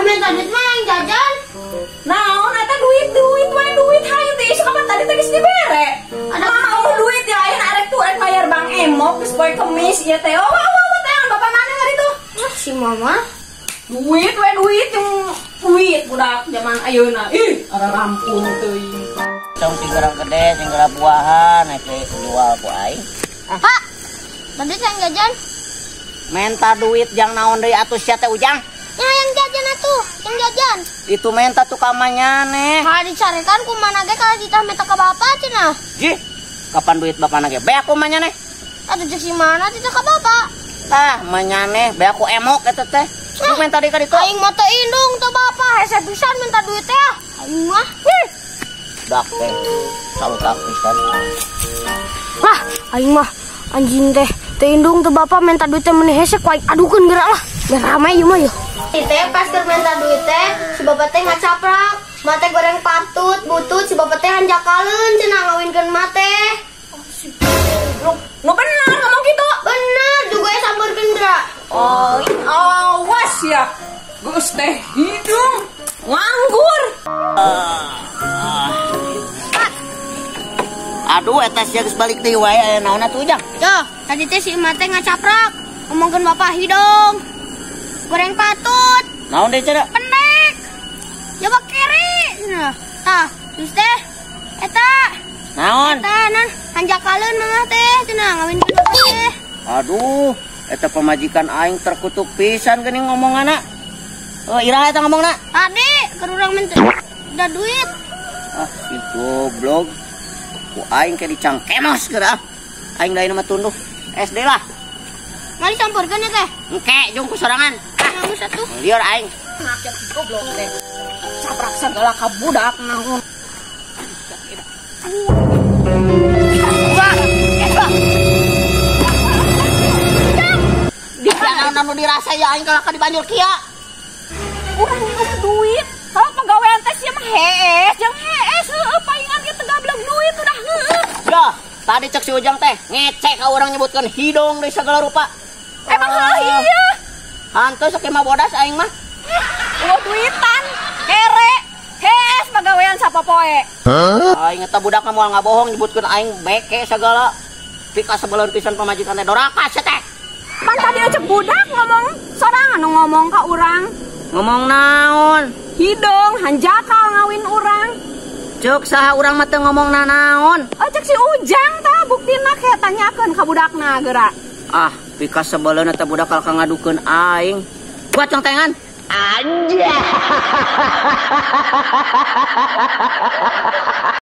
Minta duit mah yang jajan. Naon eta duit duit we duit hayu teh isuk kapan tadi teh geus dibere. Ada mau duit ya ayeuna arek tuh arek bayar Bang Emok geus poe Kemis ieu teh. Oh, wah teh bapak mana tadi tuh? Ah, si mama. Duit we duit jeung duit budak zaman ayeuna. Ih, ara rampung teuing. Tong sing gerang gede, sing gerang buahan, naik jual ku aing. Ah. Pak, tadi yang jajan. Menta duit jang naon deui atuh sia teh Ujang? Ya yang jajan atuh, yang jajan. Itu menta tuh kamanyane. Kalau dicarekan ku mana ge kalau ditah menta ka bapak cenah. Jih, kapan duit bapak ge beak ku manyane? Atuh cek si mana titah ka bapak? Tah, manyane beak ku emok eta teh. Lu menta deui ka ditu. Aing mah teu indung teu bapak, hese pisan minta duit teh. Aing mah. Dak teh salutak pisan. Lah, aing mah anjing teh teu indung teu bapak minta duit teh meuni hese ku aing adukeun geura lah. Biar ramai ieu mah yeuh. Teh pas keur minta duit teh si bapak teh ngacaprak, mate goreng patut, butut si bapak teh hanjakaleun cenah ngawinkeun mate. Oh, si goblok. Nu bener ngomong kitu. Bener, juga ya sampeurkeun geura. Oh, awas ya. Geus teh hidung nganggur. Aduh, eta sia geus balik deui wae aya naon atuh Ujang? Tuh, tadi teh si emak teh ngacaprak, ngomongkeun bapak hidung. Goreng patut. Naon deui cenah? Pendek. Coba kiri. Nah, tah, terus teh eta. Naon? Eta nah, hanjakaleun mama teh cenah ngawinkeun bapak teh. Aduh, eta pamajikan aing terkutuk pisan geuning ngomonganna. Oh, iraha eta ngomongna? Tadi keur urang minta duit. Ah, si goblok. Ku aing ke dicangkemos geura. Aing lain mah tunduh SD lah. Mari campurkeun ya teh. Engke jeung ku sorangan. Ah, geus atuh. Lieur aing. Rakyat si goblok teh. Caprak sagala ka budak naon. Di naon anu dirasa ya aing kalah ka dibanjur kieu. Urang minum duit. Kalau pegawaian teh sia mah hees, jeung hees heueuh palingan ieu teh gablek duit udah heueuh. Yah, tadi cek si Ujang teh ngecek ka urang nyebutkeun hidung deui sagala rupa. Emang heuh ieu. Hantu sok mah bodas aing mah. Eueuh duitan, kere, hees pagawean sapopoe. Aing eta budak mah moal ngabohong nyebutkeun aing beke sagala. Pika sebeleun pisan pamajikan teh doraka sia teh. Pan tadi cek budak ngomong sorangan nu ngomong ka urang. Ngomong naon? Hidung hanjakal ngawin urang. Cek saha urang mah teu ngomong nanaon. Oh cek si Ujang tah buktina ke tanyakeun ka budakna geura. Ah, pika sebeleun eta budak ka ngadukeun aing. Buat congtengan. Anjay.